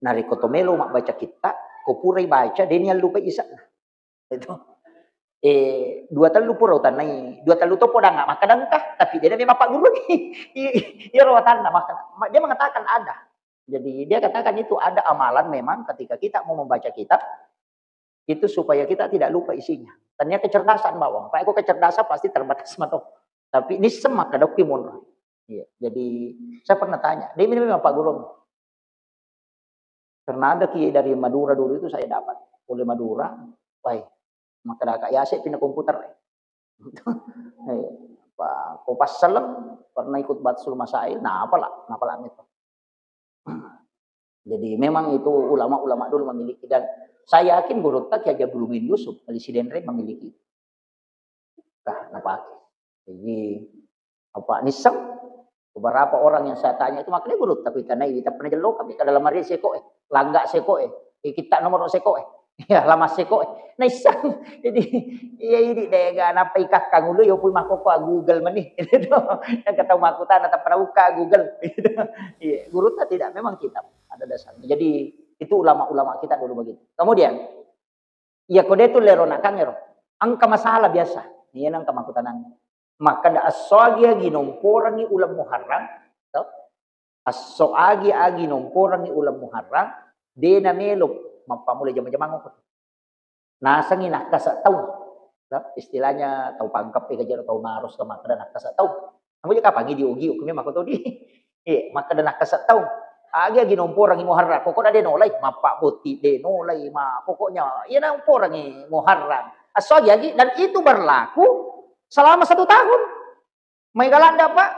narekko to melo mabbaca kitta, ko purai baca, de niallupai ise'na. Itu. Eh, dua tellu pura utanai, dua tellu to podang makkeda engka, tapi de na memang paggurui. I-, i-, iyaro watanna makkeda, ma-, dia mengatakan ada. Jadi dia katakan itu ada amalan memang ketika kita mau membaca kitab, itu supaya kita tidak lupa isinya. Tania kecerdasan bawang. Pak, ko kecerdasan pasti terbatas mato. Tapi nisseng makkeda okki monro. Iya. Jadi saya pernah tanya, dia ini memang Pak Guru. Karena ada kiai dari Madura dulu itu saya dapat. Oleh Madura, wah, makkedaka yase pinna komputer. Eh, apa, ko passaleng pernah ikut Batsul Masail, nah apalah, nah apalah itu. Jadi memang itu ulama-ulama dulu memiliki, dan saya yakin gurutta Kiai Haji Abdul Muin Yusuf, Kali Sidenreng memiliki. Nah, napake. Jadi apa nisseng? Beberapa orang yang saya tanya itu makanya gurutta kuitanai, tapi najello kami ke dalam hari seko eh, langga seko eh, eh, kita nomor seko eh. Ya, lama seko. Naisseng. Jadi, iya idi dega nappa ikakkang ulu, yo pui makkokko Google mani. Gitu. Yang kata makkutana tappa nauka Google. Gitu. Iya, gurutta tidak, memang kitab ada dasarnya. Jadi, itu ulama-ulama kita dulu begitu. Kemudian, iya ko de tu lero nakang ero. Engka masalah biasa. Iya nang kamakutanang. Makkeda esso agi-agi nomporangi uleng Muharram, to? Esso agi-agi nomporangi uleng Muharram, de namelo mappammula jama-jamang okko. Nasengi nakkasa taung. To? Istilahnya tau pangkep e kajero tau maros ka makkeda nakkasa taung. Namu je kapang idi ogi okko me makkotodi. Eh, makkeda nakkasa taung. Agi-agi nomporangi Muharram, pokokna de nolai, mappa boti de nolai, ma pokoknya iya nomporangi Muharram. Asso agi-agi, dan itu berlaku selama satu tahun. Mai galanda, Pak.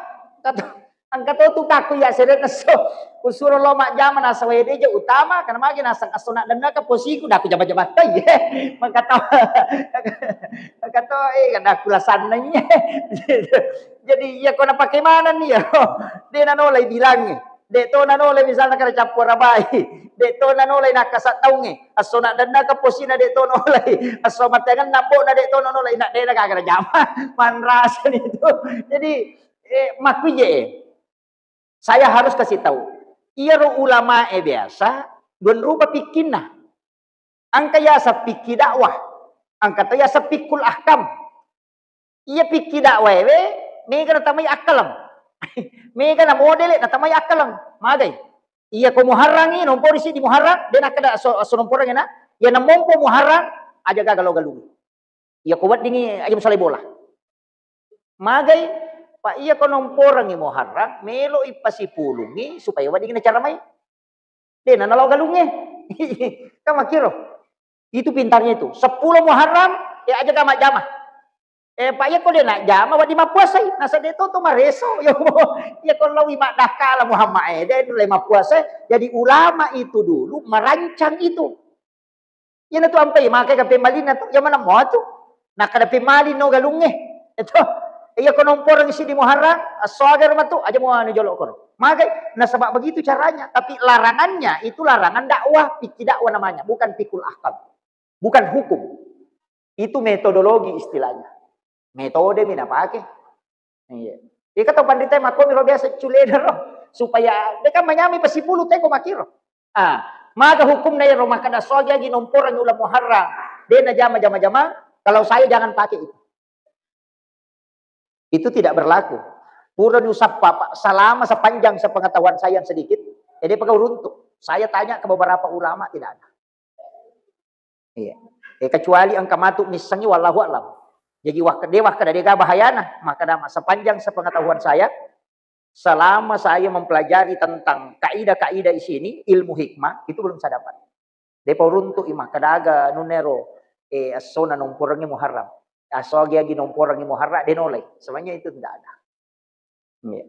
Kata, engka to tu kaku iya sere nesso. Kusuro lo majjama nasaba ede je utama, karena magi naseng esso na dennaka posiku, dah aku jama-jama tai. Maka to, maka to, eh, kada aku lasanna iya. Jadi iya ko napake maneng iya. De nanolai bilangi. De to nanolai misalna kada cappu arabai. De to nanolai nakasa taunge. Esso na dennaka posina de to nolai. Esso matengenna ambo'na de to nolai. Na de na gaga jama. Manrasani tu. Jadi, eh, makkuije, eh. Saya harus kasih tahu. Iyaro ulamae biasa dua rupa pikkinna. Engka yaseng pikki dakwah, engka to yaseng fiqhul ahkam. Iya pikki dakwah ewe, mega natamai akkaleng. Mega na modele natamai akkaleng. Magai. Iya ko Muharrangi, nompori siddi Muharram, de nakkeda asso, asso nomporangi na. Iya namompo Muharram, aja gaga lao galung. Iya ko weddingi aja musalai bola. Magai, Pak, iya ko nomporangi Muharram, melo ipasipulungi supaya weddingi nacaramai. De na nalao galungnge. Kan makkiro. Itu pintarnya itu. Seppulo Muharram, ya aja ka majjama. Eh, Pak, iya ko de najjama, wedding mappuasai. Nasa de to, to mareso. Ya, iya ko lawi maddakkala Muhammad, eh, de nulai mappuasai. Jadi ulama itu dulu merancang itu. Iyana tu ampai, makai ka pemmalinna tu, iya maneng mua tu. Nakkeda pemmaling no galungnge. Eto. Iya ko nomporangi siddi Muharram, asso aga ro matu, aja mua anu jolo kono. Magai, nasaba begitu caranya. Tapi larangannya itu larangan dakwah, fikih dakwah namanya, bukan fikul ahkam. Bukan hukum. Itu metodologi istilahnya. Metode mi napake. Iya. Iya, kata pandita makkomi ro biasa culena ro. Supaya de kan manyamai pasipulu teko makkiro. Ah, maga hukumna iyaro makkeda sogi agi nomporangi uleng Muharram. De najama jama-jama, kalau saya jangan pakai itu. Itu tidak berlaku. Pura diusappa, Pak, selama sepanjang sepengetahuan saya yang sedikit, jadi pegau runtuk. Saya tanya ke beberapa ulama, tidak ada. Iya. Eh, kecuali engka matu missengi, wallahu a'lam. Jadi wah, de wah kada dega bahayana, maka dama sepanjang sepengetahuan saya, selama saya mempelajari tentang kaidah-kaidah di sini, ilmu hikmah, itu belum saya dapat. Depa uruntu'i makkadaga nunero, eh, essona nomporangi Muharram. Asso agi-agi nomporangi Muharram, de nolai. Sebenarnya itu tidak ada. Iya.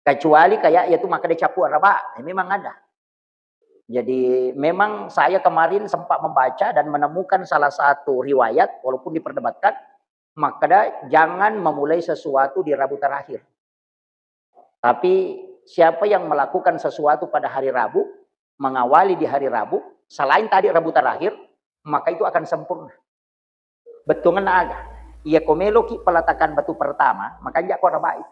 Kecuali kayak ya tu makkeda cappu araba, eh, memang ada. Jadi memang saya kemarin sempat membaca dan menemukan salah satu riwayat, walaupun diperdebatkan, makkeda jangan memulai sesuatu di Rabu terakhir. Tapi siapa yang melakukan sesuatu pada hari Rabu, mengawali di hari Rabu, selain tadi Rabu terakhir, maka itu akan sempurna. Bettuangenna aga? Iya ko meloki peletakan batu pertama, maka injak ko arabai.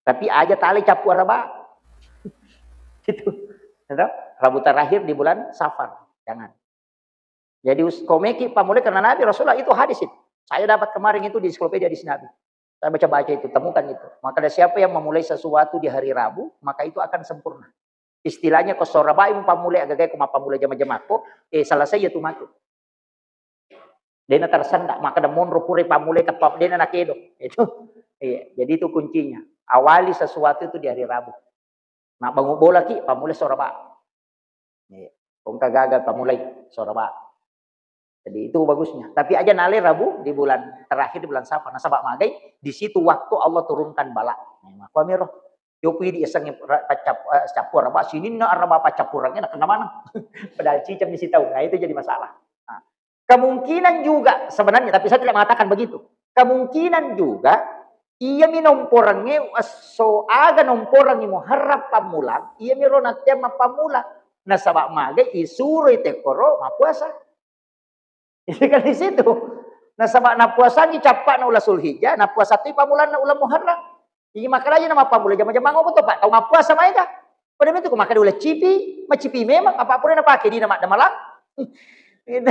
Tapi aja tale cappu araba. Itu. Gitu. Rabu terakhir di bulan Safar. Jangan. Jadi us-, komeki pammulai karena Nabi Rasulullah itu hadis itu. Saya dapat kemarin itu di ensiklopedia hadis Nabi. Saya baca-baca itu, temukan itu. Maka ada siapa yang memulai sesuatu di hari Rabu, maka itu akan sempurna. Istilahnya ko sorabai pammulai agagai ko mappammulai jama-jamako, eh, selesai ya tu matu. Dena tersenda, maka ada monro pure pammulai tepa dena nakedo. Itu. Iya, jadi itu kuncinya. Awali sesuatu itu di hari Rabu. Nah, bangun bola ki, pammulai soraba. Iya. Kongka gagal pammulai soraba. Jadi itu bagusnya. Tapi aja nale Rabu di bulan terakhir di bulan Safar. Nasaba magai di situ waktu Allah turunkan bala. Nah, makkuamiro. Yopi di eseng ra-, pacap-, eh, cappur apa sininna araba paccappurangnge nakena mana. Padahal cicam misi tahu. Nah, itu jadi masalah. Nah, kemungkinan juga sebenarnya, tapi saya tidak mengatakan begitu. Kemungkinan juga iya mi nomporangnge esso aga nomporangngi Muharram pammulang, iya mi ro nattea mappammula. Nasaba magai isuroi tekkoro mappuasa. Jadi kan di situ. Nasaba napuasangi cappa'na uleng Zulhijjah, napuasa toi pammulanna uleng Muharram. Jadi makalaji na mappammula jama-jamang obo to, Pak, tau mappuasa maega. Pada metu ko makkeda uleng cipi, macipi memang, apa pura napake dina maddamalang. Gitu.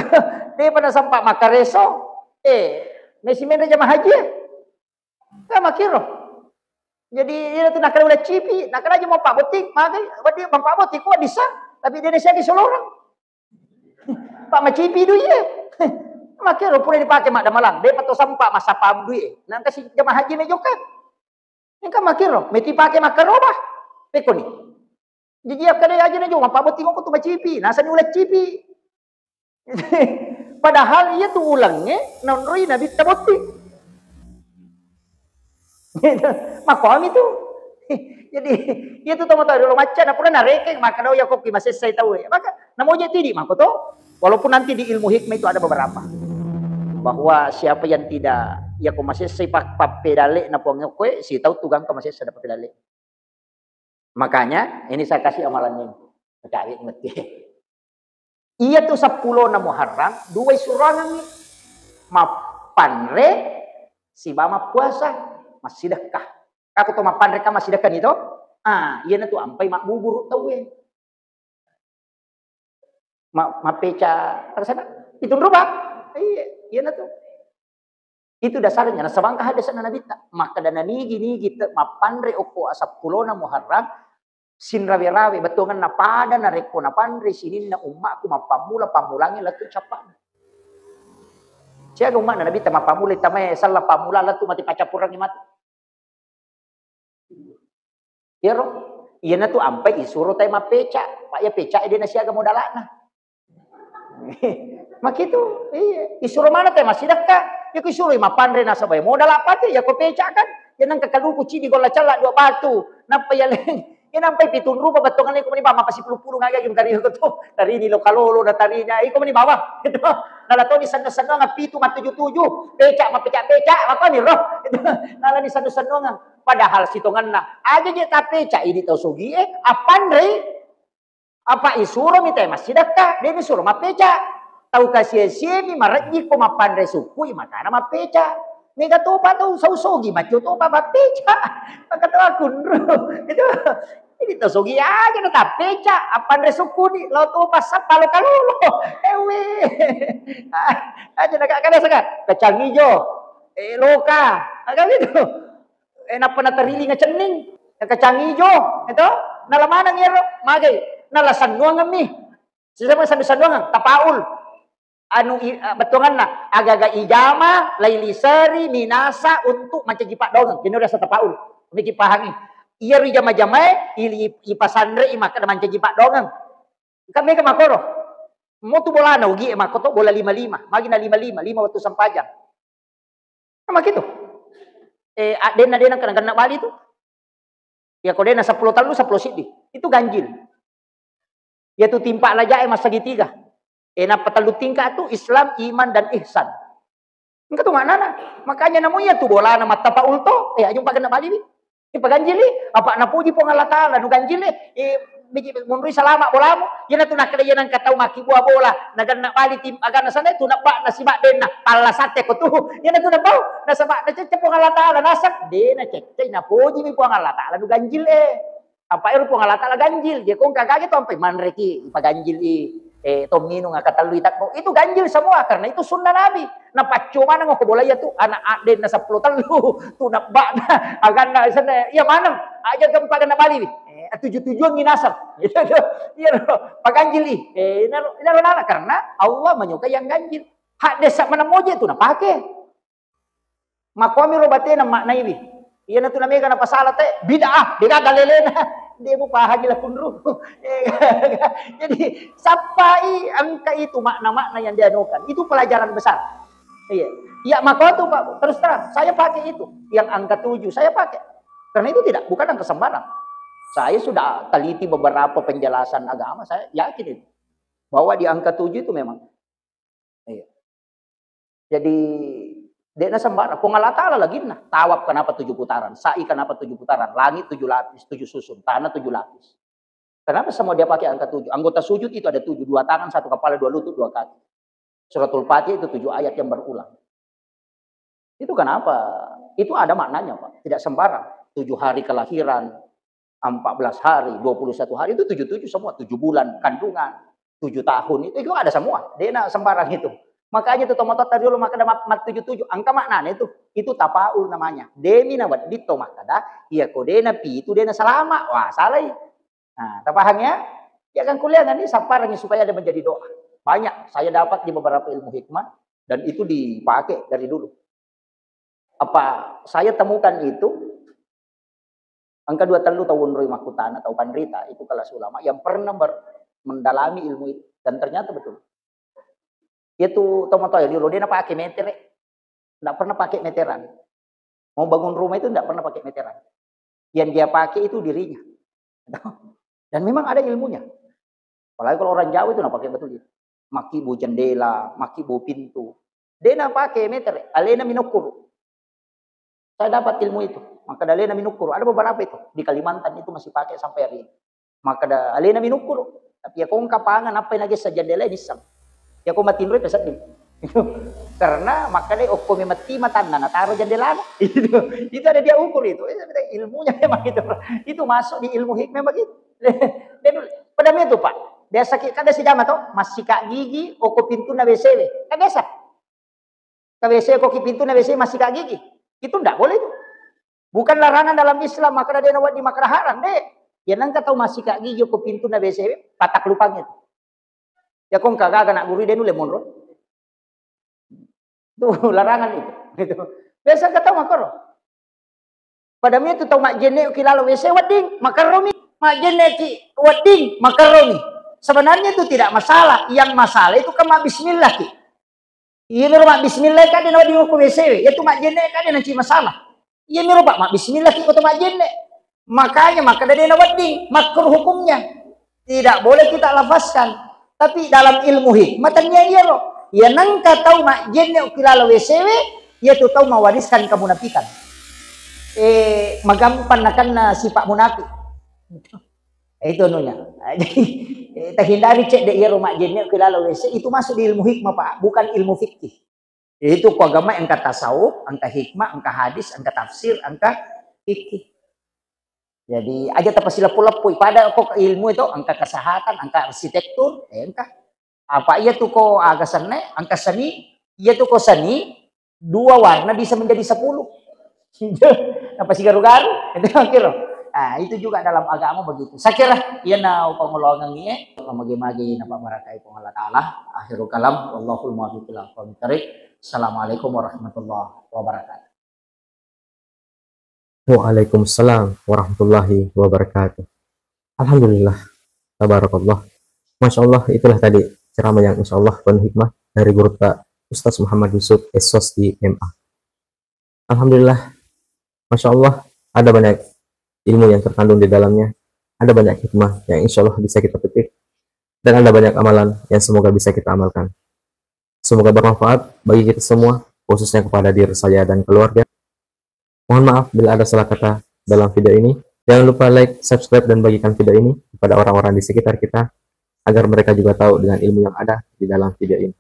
Depa nasempa makkareso. Eh, mesi menre jama haji. Kan makkiro. Jadi iyana tu nakkeda uleng cipi, nakkeda aja mau pabotting, magai, wedding mau pabotting, ko bisa, tapi de nasiaki solorang. Pak macipi dui e. Makkiro pura dipake maddamalang, depa to sempa massapang dui e. Nangka si jama haji me jokka. Engka makkiro, meti pake makkaroba. Pekkoni. Jaji akkeda aja na jo, mappabotting ko tu macipi, nasani uleng cipi. Padahal iya tu ulengnge naonroi Nabitta botting. Makkomi tu. Jadi, iya tu tomatoa riolo macca, na pura narekeng, makkeda, "Oh, iya ko ki masessai tau e." Maka, namoje tu idi makko to. Walaupun nanti di ilmu hikmah itu ada beberapa. Bahwa siapa yang tidak, iya ko masessai pa-, pappedalle'na Puang okkoe, sitau tu gangka masessa ada pappedalle. Makanya, ini saya kasih amalan ini. Percaya mesti. Iya tu seppulona Muharram, dua isurangangngi. Mappanre, siba mappuasa, massidekka. Aku to mappanre kan massidekka ni to? Ah, iya na tu ampai mabbuburu tau e. Ma-, mappeca, rasana? Pitung rupa? Iya, iya na tu. Itu dasarnya, nasaba engka haddese'na Nabitta. Makkeda nanigi-nigi te-, mappanre okko seppulona Muharram, sinrawe-rawe, bettuangenna pada narekko napanre sininna ummakku mappammula, pammulangnge lettu cappa'na. Siaga ummakna Nabitta mappammula tamae sella pammula lettu mate paccappurengngi matu. Iyaro, iyana tu ampai isuro tae mappeca, pa iya peca e de nasiaga modala'na. Makitu, iya. Isuro mana tae massidekka, iya ko isuroi mappanre nasaba modala pate, iya ko peca kan, iya nengka kaluku cidi golla cella dua batu, nappa iya leng, iya nampai pitung rupa bettuanna iko mani bawang, mapasipulu-pulu ngagai tari ko tu, tarini loka lolo, na tarina, iko mani bawang, gitu. Nala toni senno-sennongang pitu mattuju-tuju, peca mapeca-peca, apa ni roh, gitu. Nalani senno-sennongang. Padahal sitongenna, aja je tappeca idi tau sogie, appanrei. Apa isuromi tae massidekka, de misuro mappeca. Tau kasie-siemi marejji ko mappanre sukkui, makana mappeca. Mega topa tau sau sogi, macco topa mappeca. Maka tau akunru. Itu, idi tau sogi aja na tappeca, appanre sukkuni, lao topa sappa loka lolo. Ewe. Aja na kada saka, kacang ijo, eh, loka. Aga gitu. Eh, nappa natariling acenning, kacang ijo, eto, nala maneng iyaro, magai, nala sannuangemmi. Sisama sandu-sanduangeng, tapaul. Anu i-, eh, bettuanganna, agaga ijama, lailiseri, minasa untuk mancaji paddoangeng. Kini rasa tapaul. Miki pahangi. Iyaro ijama-jamae, ili-, ipasanrei makkeda mancaji paddoangeng. Kan mega makoro. Motu bolana ugie makko to, bola lima lima. Magi na lima lima, lima wettu sempajang. Kan makitu. Eh, a-, denna, denna kena, kena bali tu. Iya ko denna seppulo tellu, seppulo siddi. Itu ganjil. Iya tu timpa lajae massegitiga. Eh, nappa tellu tingkat tu Islam, iman, dan ihsan. Engka tu maknana. Makanya namo iya tu bolana mattapaul to. Eh, aja umpagenna baliwi. Ipaganjili, apa napuji Puang Allah Taala, nu ganjili, eh, biji munrui salama bolamu. Iyana tu nakkeda iyana engka tau makkibua bola, naganna bali tim, aganna sana tu nabba'na sibaddenna, palla satte ko tu. Iyana tu nabbau, nasaba nacecce Puang Allah Taala, naseng, de nacecce, napojimi Puang Allah Taala, nu ganjil, eh. Apa ero Puang Allah Taala ganjil, je ko engka kage tu ampai manreki, ipaganjili. Eh, to minung aka tellu itakko. Itu ganjil semua karena itu sunnah Nabi. Napaccio maneng ko bola iya tu anak addenna seppulo tellu, tu nabba'na, aganna senna, iya maneng, aja gempa kena bali. Eh, tuju-tujuangi nasar. Iya, paganjili. Eh, inaro, inaro nala karena Allah menyukai yang ganjil. Hak desa mana moje tu napake. Makomi ro batena maknaiwi. Iyana tu namega napasala te, bid'ah, dega dalelena. De mupahangi lakunru. Jadi, sappai engka itu makna-makna yang dianukan. Itu pelajaran besar. Iya. Ya, maka tu, Pak, terus terang, saya pakai itu. Yang angka tujuh, saya pakai. Karena itu tidak, bukan angka sembarang. Saya sudah teliti beberapa penjelasan agama, saya yakin itu. Bahwa di angka tujuh itu memang. Iya. Jadi, de'na sembarang. Puang Allah Ta'ala laginna. Tawaf kenapa tujuh putaran? Sa'i kenapa tujuh putaran? Langit tujuh lapis, tujuh susun. Tanah tujuh lapis. Kenapa semua dia pakai angka tujuh? Anggota sujud itu ada tujuh. Dua tangan, satu kepala, dua lutut, dua kaki. Suratul Fatihah itu tujuh ayat yang berulang. Itu kenapa? Itu ada maknanya, Pak. Tidak sembarang. Tujuh hari kelahiran, empat belas hari, dua puluh satu hari, itu tujuh tujuh semua. Tujuh bulan kandungan, tujuh tahun, itu, itu ada semua. De'na sembarang itu. Makanya itu tomato tadi dulu maka ada mat, mat tujuh tujuh. Angka maknanya itu. Itu tapaul namanya. De'mi na wedding to makkada, iya ko de'na pi itu de'na salama. Wah, salai. Nah, tapahang ya? Ya kan kuliah kan ini sapparangi supaya ada menjadi doa. Banyak saya dapat di beberapa ilmu hikmah dan itu dipakai dari dulu. Apa saya temukan itu, Engka dua tellu tau onroi makkutana, tau panrita, itu kelas ulama yang pernah ber-, mendalami ilmu itu. Dan ternyata betul. Itu tau matoa riolo de' napake metere. Nggak pernah pakai meteran. Mau bangun rumah itu nggak pernah pakai meteran. Yang dia pakai itu dirinya. Dan memang ada ilmunya. Apalagi kalau orang Jawa itu, nah, pakai betul itu. Makibu jendela, makibu pintu. De' napake metere, alena mi nukkuru. Saya dapat ilmu itu. Maka alena mi nukkuru. Ada beberapa itu. Di Kalimantan itu masih pakai sampai hari ini. Maka alena mi nukkuru. Tapi ya kong kapangan apa yang lagi saja de' lagi nisam. Ya kong matinroi pesedding. Karena maka de' okko mi mati matanna, nataro jendelana. Itu, itu ada dia ukur itu. Eh, ilmunya memang itu. Itu masuk di ilmu hikmah begitu. Dia dulu, pada itu, Pak. Biasa ki-, kada sijama to, massika gigi, okko pintunna W C W. Kan biasa. Ka W C ko ki pintunna W C massika gigi. Itu ndak boleh itu. Bukan larangan dalam Islam, maka de' nawedding, maka haram, de'. Ya nengka tau massika gigi okko pintunna W C W, patak lupang itu. Ya kong kagaga nak guru de' nulle monro. Itu larangan itu. Itu. Biasa ka tau makkoro. Pada mi itu tau majjenne' ki lalo W C wedding, makerromi. Majjenne' ki wedding, makerromi. Sebenarnya itu tidak masalah. Yang masalah itu kan mabbismillah ki. Iya miro mabbismillah ka de' nawedding okko W C W. Iya tu majjenne' ka de' nanti masalah. Iya miro, Pak, mabbismillah ki ko to majjenne'. Makanya maka de' nawedding, makruh hukumnya. Tidak boleh kita lafazkan. Tapi dalam ilmu hikmah tania iyaro. Ya nengka tau majjenne' ki lalo W C W, iya tu tau mewariskan kemunafikan. Eh, magampang nakenna sifat munafik. Eh, itu anunya. Jadi, eh, terhindari cedde' iyaro majjenne' ki lalo W C, itu masuk di ilmu hikmah, Pak, bukan ilmu fikih. Itu ko agama engka tasawuf, engka hikmah, engka hadis, engka tafsir, engka fikih. Jadi, aja tapasileppo-leppoi. Pada ko ilmu itu, engka kesehatan, engka arsitektur, eh, engka. Apa iya tu ko aga senne, engka seni, iya tu ko seni, dua warna bisa menjadi sepuluh. Apa sigaru-garu? Itu kira. Ah, itu juga dalam agama begitu. Saya kira, iya na upangoloangengngi, eh, magi-magi napabarakai Puang Allah Ta'ala. Akhirul kalam, wallahul muwaffiq ila aqwamit thariq. Assalamualaikum warahmatullahi wabarakatuh. Waalaikumsalam warahmatullahi wabarakatuh. Alhamdulillah. Tabarakallah. Masya Allah, itulah tadi ceramah yang insya Allah penuh hikmah dari guru kita Ustaz Muhammad Yusuf, S Sos di M A. Alhamdulillah. Masya Allah, ada banyak ilmu yang terkandung di dalamnya. Ada banyak hikmah yang insya Allah bisa kita petik. Dan ada banyak amalan yang semoga bisa kita amalkan. Semoga bermanfaat bagi kita semua, khususnya kepada diri saya dan keluarga. Mohon maaf bila ada salah kata dalam video ini. Jangan lupa like, subscribe, dan bagikan video ini kepada orang-orang di sekitar kita, agar mereka juga tahu dengan ilmu yang ada di dalam video ini.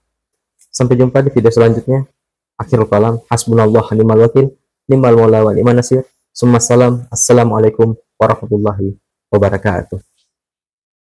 Sampai jumpa di video selanjutnya. Akhirul kalam, hasbunallah wa ni'mal wakil, ni'mal maula wa ni'man nasir. Summa salam, assalamualaikum warahmatullahi wabarakatuh.